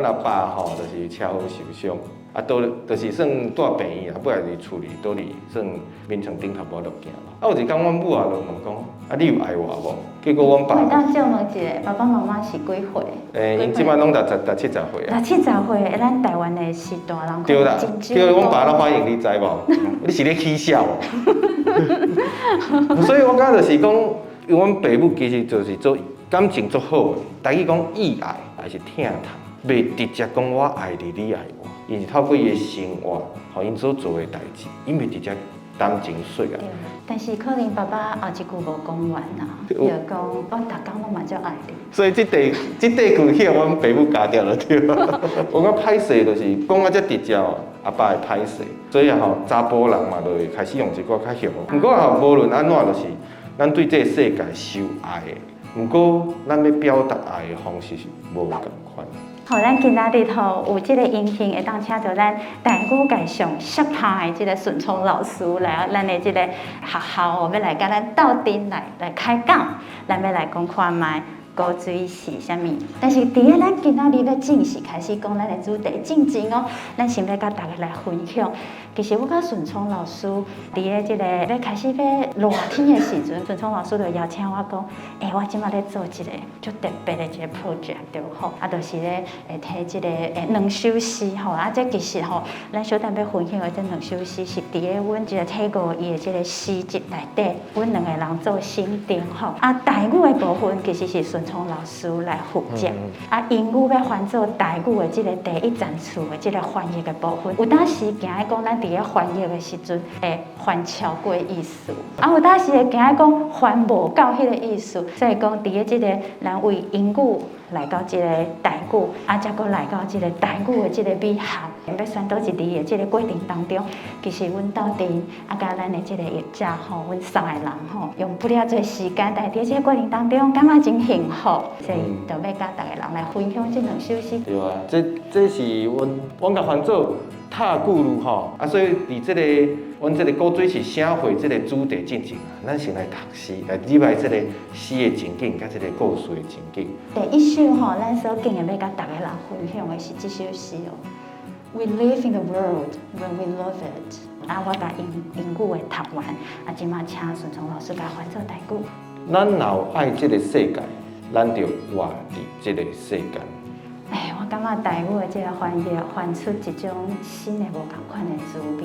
阮阿爸吼，就是車禍受傷，啊，倒就是算蹛病院啊，尾仔佇厝裡倒佇算眠床頂頭無法度行咯。啊，有一工阮母啊就問講：啊，你有愛我無？結果阮爸，會當借問一下，爸爸媽媽是幾歲？欸，𪜶這擺攏六七十歲啊。六七十歲，咱台灣的是大人。對啦，叫阮爸怎反應你知無？你是咧起痟無？所以我感覺就是講，因為阮爸母其實就是做感情足好的，台語講意愛還是疼痛，袂直接講我愛你，你愛我，伊是透過伊的生活，予𪜶所做的代誌，𪜶袂直接談情說愛。但是可能爸爸後一句無講完啊，就講我逐工攏嘛足愛你。所以這塊句予阮爸母咬著了對。我感覺歹勢就是講啊遮直接，阿爸會歹勢，所以吼查埔人嘛就會開始用一寡較雄。毋過吼無論按怎，就是咱對這個世界是有愛的，毋過咱欲表達愛的方式是無仝款。好，咱今仔日吼有這個榮幸，會當請著咱台語界上爍拍的這個順聰老師來咱的這個學校哦，欲來佮咱鬥陣來開講，咱欲來講看覓古錐是啥物？但是佇咧咱今仔日欲正式開始講咱的主題進前哦，咱先欲佮大家來分享。其實我佮順聰老師佇咧這個欲開始欲熱天的時陣，順聰老師就邀請我講：欸，我這馬咧做一個足特別的一個 project 對吼，啊，就是咧會提這個欸兩首詩吼，啊，這其實吼，咱小等欲分享的這兩首詩是佇咧阮這個體過伊的這個詩集內底，阮兩個人做審定吼。啊，台語的部分其實是順聰老師來負責，啊，英語欲翻做台語的這個第一層次的這個翻譯的部分，有當時驚講咱佇咧翻譯的時陣會翻超過意思，啊，有當時會驚講翻無到彼個意思，所以講佇咧這個咱為英語來到這個台語，啊，才閣來到這個台語的這個美學，欲選佗一字的這個過程當中，其實阮鬥陣啊，佮咱的這個譯者吼，阮三個人吼，用不了濟時間，但佇這個過程當中，感覺真幸福，所以就欲佮逐個人來分享這兩首詩。對啊，這是阮共翻做塔古魯吼，啊，所以佇這個阮這個古錐是啥貨這個主題進前啊，咱先來讀詩，來入來這個詩的情景，佮這個故事的情景。第一首吼，咱所敬的欲佮逐个人分享的是這首詩哦。We live in the world when we love it。啊，我共英語的讀完，啊，這馬請順聰老師共翻做台語。咱若有愛這個世界，咱就活佇這個世間。哎，我感覺台語的這個翻譯翻出一種新的無仝款的滋味。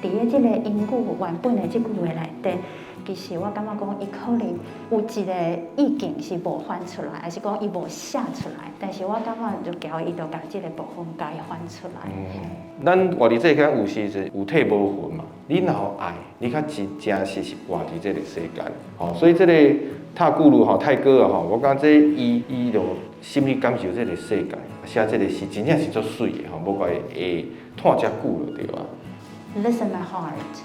佇咧這個英語原本的這句話內底，其實我感覺講，伊可能有一個意境是無翻出來，還是講伊無寫出來。但是我感覺就交伊就共這個部分共伊翻出來。嗯，咱活佇世間有時是有體無魂嘛。你若有愛，你較真誠實是活佇這個世間。吼，所以這個塔古魯吼泰戈爾吼，我感覺這伊就心裡感受這個世界，寫這個詩真正是足媠的吼，無怪會湠遮久就對啊。 Listen, my heart,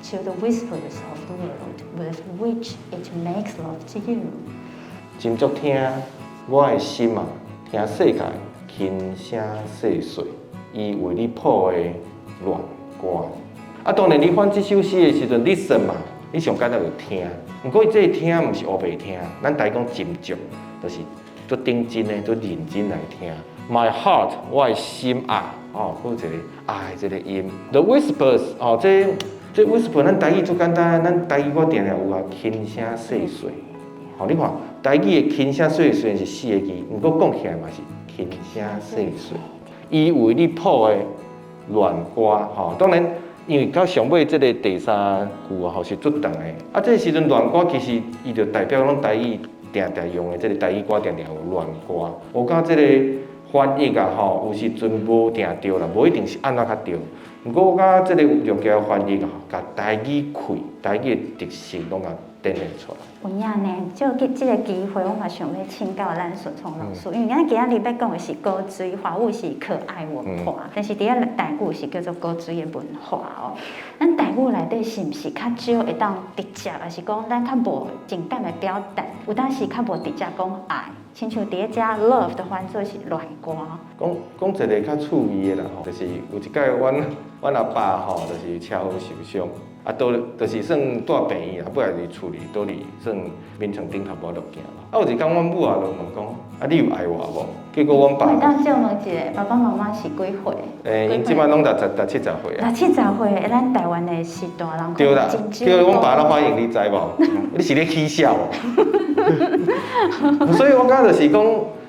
to the whispers of the world with which it makes love to you。斟酌聽我的心啊，聽世界輕聲細說，伊為你譜的戀歌。啊，當然你翻這首詩的時陣，listen 嘛，你上簡單就聽。毋過伊這個聽毋是烏白聽，咱台語講斟酌，就是足認真的、足認真來聽。My heart，我的心啊，哦，閣有一個愛這個音。The whispers，哦，這 whisper，咱台語足簡單，咱台語我定定有啊，輕聲細說。吼，你看台語的輕聲細雖然是四個字，毋過講起來嘛是輕聲細說。伊為你譜的戀歌，吼，當然，因為到上尾這個第三句吼是足長的，啊，這個時陣戀歌其實伊就代表攏台語定定用的這個台語歌，定定有戀歌。我感覺這個翻譯啊吼，有時陣無定對啦，無一定是按怎較對。毋過我感覺這個用個翻譯啊，共台語氣、台語的特色攏共展現出來。有影呢，借這個機會，我嘛想欲請教咱順聰老師，因為咱今仔日欲講的是古錐，華語是可愛文化，但是佇遐台語是叫做古錐的文化哦。咱台語內底是毋是較少會當直接，還是講咱較無情感的表達？有當時較無直接講愛，親像佇咧遮 love 都翻做是戀歌。講講一個較趣味的啦吼，就是有一擺阮阮阿爸吼，就是車禍受傷，啊，倒就是算蹛病院啊，尾仔佇厝裡倒佇算眠床頂頭無法度行。啊，有一工阮母啊就問講：啊，你有愛我無？結果阮爸，會當借問一下，爸爸媽媽是幾歲？欸，𪜶這擺攏六七十歲啊。六七十歲，咱台灣的是大人。對啦，叫阮爸怎反應你知無？你是咧起痟無？所以我感覺就是講，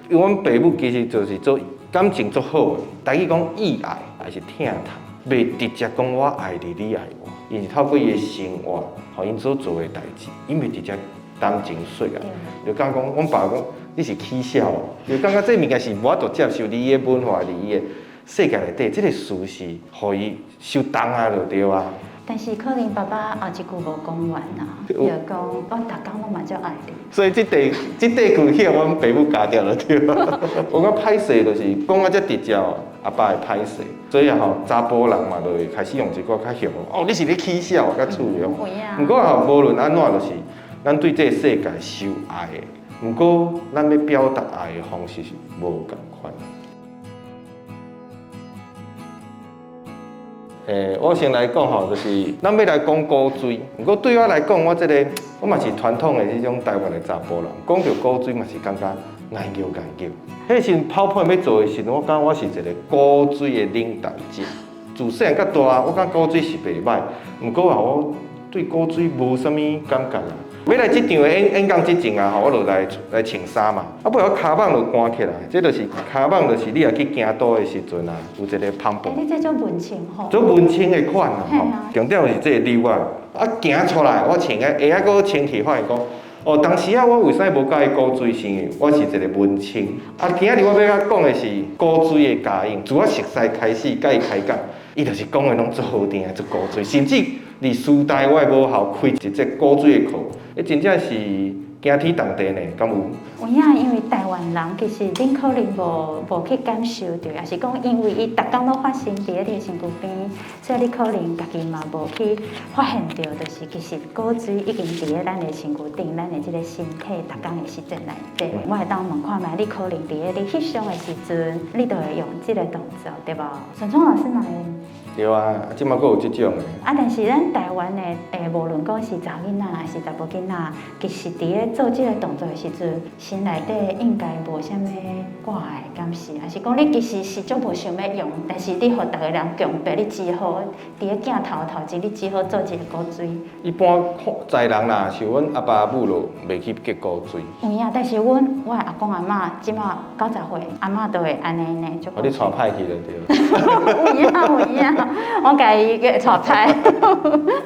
因為阮爸母其實就是做感情足好的，台語講意愛還是疼痛，袂直接講我愛你，你愛我，伊是透過伊的生活，予𪜶所做的代誌，𪜶袂直接談情說愛，就感覺講，阮爸講你是起痟哦，就感覺這物件是無法度接受你的文化，佇伊的世界內底，這個事是予伊受重啊，就對啊。但是可能爸爸後一句無講完啊，就講我逐工攏嘛足愛你。所以這塊句去予阮爸母咬掉了對。我感覺歹勢就是講啊遮直接，阿爸會歹勢，所以吼查埔人嘛就會開始用一個較雄，哦，你是咧起痟較趣味。毋過吼無論按怎，就是咱對這個世界是有愛的，毋過咱欲表達愛的方式是無仝款。欸，我先來講吼，就是咱欲來講古錐，毋過對我來講，我這個我嘛是傳統的這種台灣的查埔人，講著古錐嘛是感覺硬叫硬叫。彼時陣 PowerPoint 欲做的時陣，我感覺我是一個古錐的領導者。自細漢到大，我感覺古錐是袂䆀，毋過啊，我對古錐無啥物感覺啊。欲來這場的演講之前啊，吼，我就來來穿衫嘛。啊，尾我跤蠓就寒起來，這就是跤蠓，就是你若去京都的時陣啊，有一個帆布。欸，你這足文青吼。足文青的款啊，吼。重點是這個褸仔，啊，行出來，我穿個鞋仔閣穿起，發現講，哦，當時啊，我為啥無佮意古錐？是因為我是一個文青。啊，今仔日我欲佮講的是古錐的嘉應，自我熟似開始佮伊開講，伊就是講的攏足好聽，足古錐，甚至佇師大我的母校開一節古錐的課，彼真正是驚天動地呢，敢有？有影，因為台灣人其實恁可能無去感受著，抑是講因為伊逐工攏發生佇咧你的身軀邊，所以你可能家己嘛無去發現著，就是其實古錐已經佇咧咱的身軀頂，咱的這個身體逐工的實踐內底。我會當問看覓，你可能佇咧你翕相的時陣，你就會用這個動作，對無？順聰老師嘛會。對啊，這馬閣有這種的。啊，但是咱台灣的，欸，無論講是查某囡仔還是查埔囡仔，其實佇咧做這個動作的時陣，心內底應該無啥物掛礙，敢是？還是講你其實是足無想欲用，但是你予逐个人強迫，你只好佇咧鏡頭頭前，你只好做一個古錐。一般看在人啦，像阮阿爸阿母就袂去結古錐。有影，但是阮我的阿公阿嬤這馬90歲，阿嬤都會按呢呢。哦，你帶歹去就對。有影有影，我共伊個帶歹。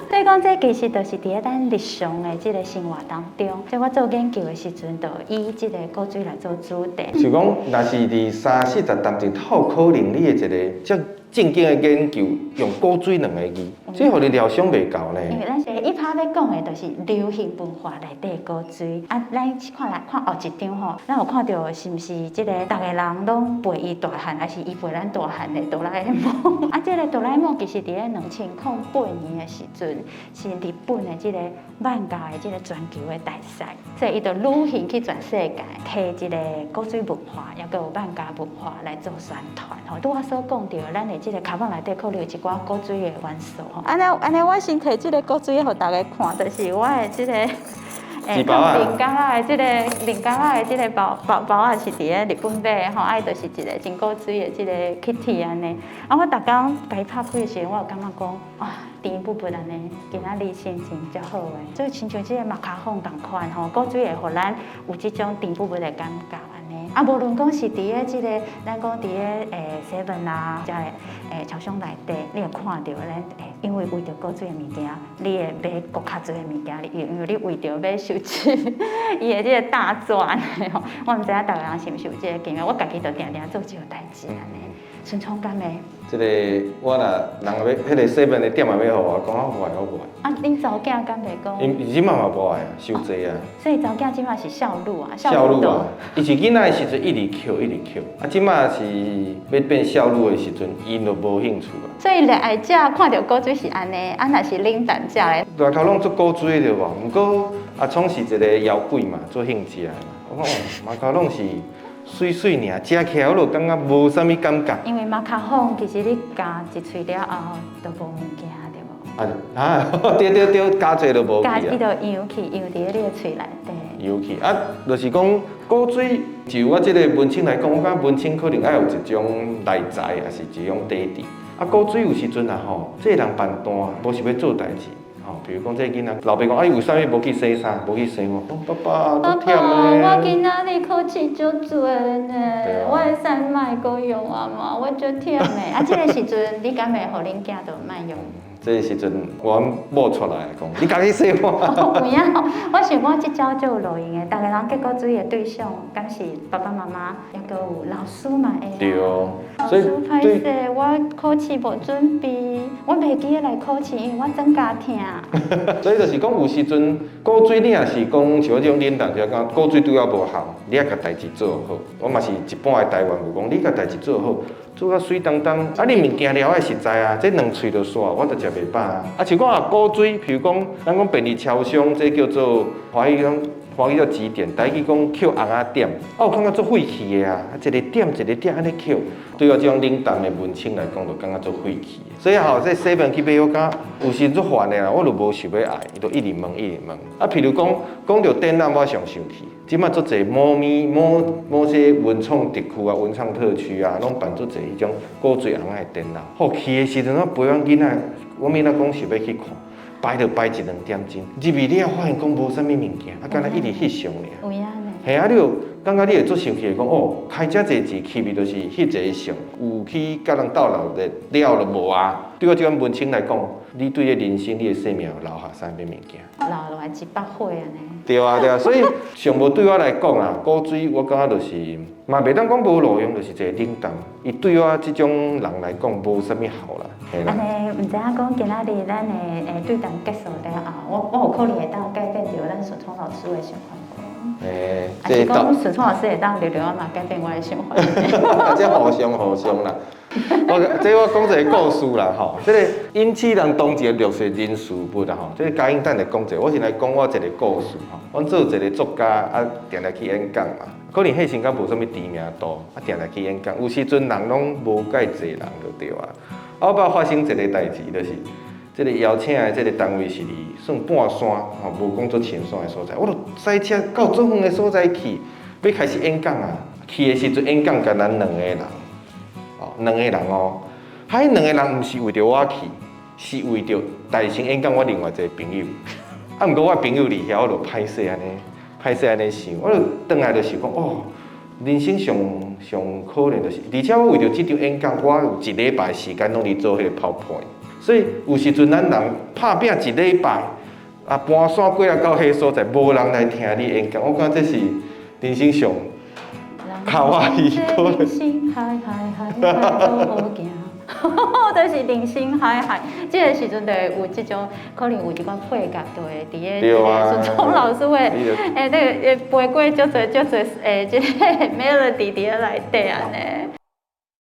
所以講，這其實就是佇咧咱日常的這個生活當中。所以我做研究的時陣，就以這個古錐來做主題。就講，若是佇三四十當前，透可能你的一個遮正經的研究，用古錐兩個字，這予你料想袂到呢。因為咱第一趴欲講的，就是流行文化內底的古錐。啊，咱看來看後一張吼，咱有看著是毋是這個逐个人攏陪伊大漢，還是伊陪咱大漢的哆啦 A 夢？啊，這個哆啦 A 夢其實佇咧2008年的時陣，是日本的這個漫畫的這個全球的大賽，所以伊就旅行去全世界，提這個古錐文化，抑閣有漫畫文化來做宣傳。吼，拄仔所講著，咱的這個跤蠓內底可能有一寡古錐的元素。吼，按呢按呢，我先提這個古錐予大家看，就是我的這個欸，零角仔的這個零角仔的這個包包包仔是佇咧日本買的吼，啊，伊就是一個真古錐的這個 Kitty 按呢。啊，我逐工共伊拍開的時陣，我有感覺講，哇，甜不不按呢，今仔日心情足好的。所以親像這個馬卡龍仝款吼，古錐會予咱有這種甜不不的感覺。啊，無論講是佇咧這個，咱講佇咧seven 啊，遮個超商內底，你會看著咱欸，因為為著古錐的物件，你會買閣較濟的物件，因為你為著欲收集伊的這個大作吼。我毋知影逐个人是毋是有這個經驗，我家己就定定做這個代誌按呢。順聰敢會？這個我若人欲，彼個 seven 的店員欲予我，講我無愛，我無愛。啊，恁查某囝敢袂講？𪜶這馬嘛無愛啊，傷濟啊。所以查某囝這馬是少女啊，少女啊，伊是囡仔的時陣一直抾一直抾，啊，這馬是欲變少女的時陣，𪜶就無興趣啊。所以熱愛者看著古錐是按呢，啊，若是冷淡者咧。內口攏足古錐對無？毋過阿聰是一個枵鬼嘛，足興食的嘛。我講馬卡攏是。媠媠爾，食起來我就感覺無啥物感覺。因為馬卡龍其實你咬一喙了後就無物件，對無？啊啊，對對對，咬濟就無去啊。咬伊就揚去，揚佇你的喙內底。揚去啊，就是講古錐，就我這個文青來講，我感覺文青可能愛有一種內在，抑是一種底底。啊，古錐有時陣啊吼，這個人辦單，無想欲做代誌。吼，比如講這個囡仔，老爸講啊，伊為啥物無去洗衫，無去洗碗？講爸爸，爸足忝爸，我的。今仔日考試足濟呢，我會使莫閣用啊嘛，我足忝的。啊，這個時陣你敢會予恁囝就莫用？這個時陣我某出來講，你家己洗碗。有影，我想講這招足有路用的，逐个人結古錐的對象，敢是爸爸媽媽，抑閣有老師嘛會啊。對，老所以師歹勢，我考試無準備，我袂記得來考試，因為我轉甲疼。所以就是講，有時陣古錐你若是講像我這種冷淡，就講古錐對我無效，你愛共代誌做好。我嘛是一般的台灣有講，你共代誌做好，做甲媠當當，啊你物件了愛實在啊，這兩喙就煞，我就食袂飽啊。啊像講啊古錐，譬如講，咱講便利超商，這叫做華語講華語叫集點，台語講抾尪仔點，啊有感覺足廢氣的啊，一个點一个點按呢抾，對我這種冷淡的文青來講，就感覺足廢氣。所以吼，這洗飯去買，我感覺有時足煩的啦，我就無想欲愛，伊就一直問一直問。啊，譬如講講著展覽，我上生氣。這擺足濟某咪某某些文創特區啊、文創特區啊，攏辦足濟彼種古錐尪仔的展覽。吼，去的時陣，我陪阮囡仔，阮囡仔講想欲去看，排就排一兩點鐘，入去了發現講無啥物物件，啊，干焦一直翕相爾。有影呢？嘿啊，你就感覺你會足生氣，講哦，開遮濟錢去咪就是翕一个相，有去共人鬥鬧熱了就無啊。對我這種文青來講，你對你人生、你的生命留下啥物物件？留落來一百歲按呢。對啊對啊，所以上無對我來講啊，古錐我感覺就是嘛，袂當講無路用，就是一個冷淡。伊對我這種人來講無啥物效啦。嘿啦。按呢，毋知影講今仔日咱的對談結束了後，我有可能會當改變著咱順聰老師的想法無？抑是講順聰老師會當聊聊嘛，改變我的想法。這互相互相啦。我這我講一個故事啦吼，這個引起人同情的六歲人事物啦吼，這個嘉英等下講者，我先來講我一個故事吼。阮做一個作家啊，定定去演講嘛，可能彼時間無啥物知名度，啊，定定去演講，有時陣人攏無介濟人就對啊。啊，我捌發生一個代誌，就是這個邀請的這個單位是佇算半山吼，無講足深山的所在，我就駛車到足遠的所在去，欲開始演講啊。去的時陣演講干焦兩個人，哦，兩個人哦，彼兩個人毋是為著我去，是為著代先演講我另外一個朋友。啊，毋過我朋友佇遐，我就歹勢按呢，歹勢按呢想，我就轉來就想講，哦，人生上上可憐就是，而且我為著這場演講，我有一禮拜時間攏佇做彼個 PowerPoint，所以有時陣咱人拍拚一禮拜，啊，搬山過來到彼個所在，無人來聽你演講，我感覺這是人生上較我伊可能。人生海海海海都好行，就是人生海海，這个時陣就會有這種可能有一寡配合，就會佇个這個順聰老師會，那個飛過足濟足濟這個 melody 佇咧內底按呢。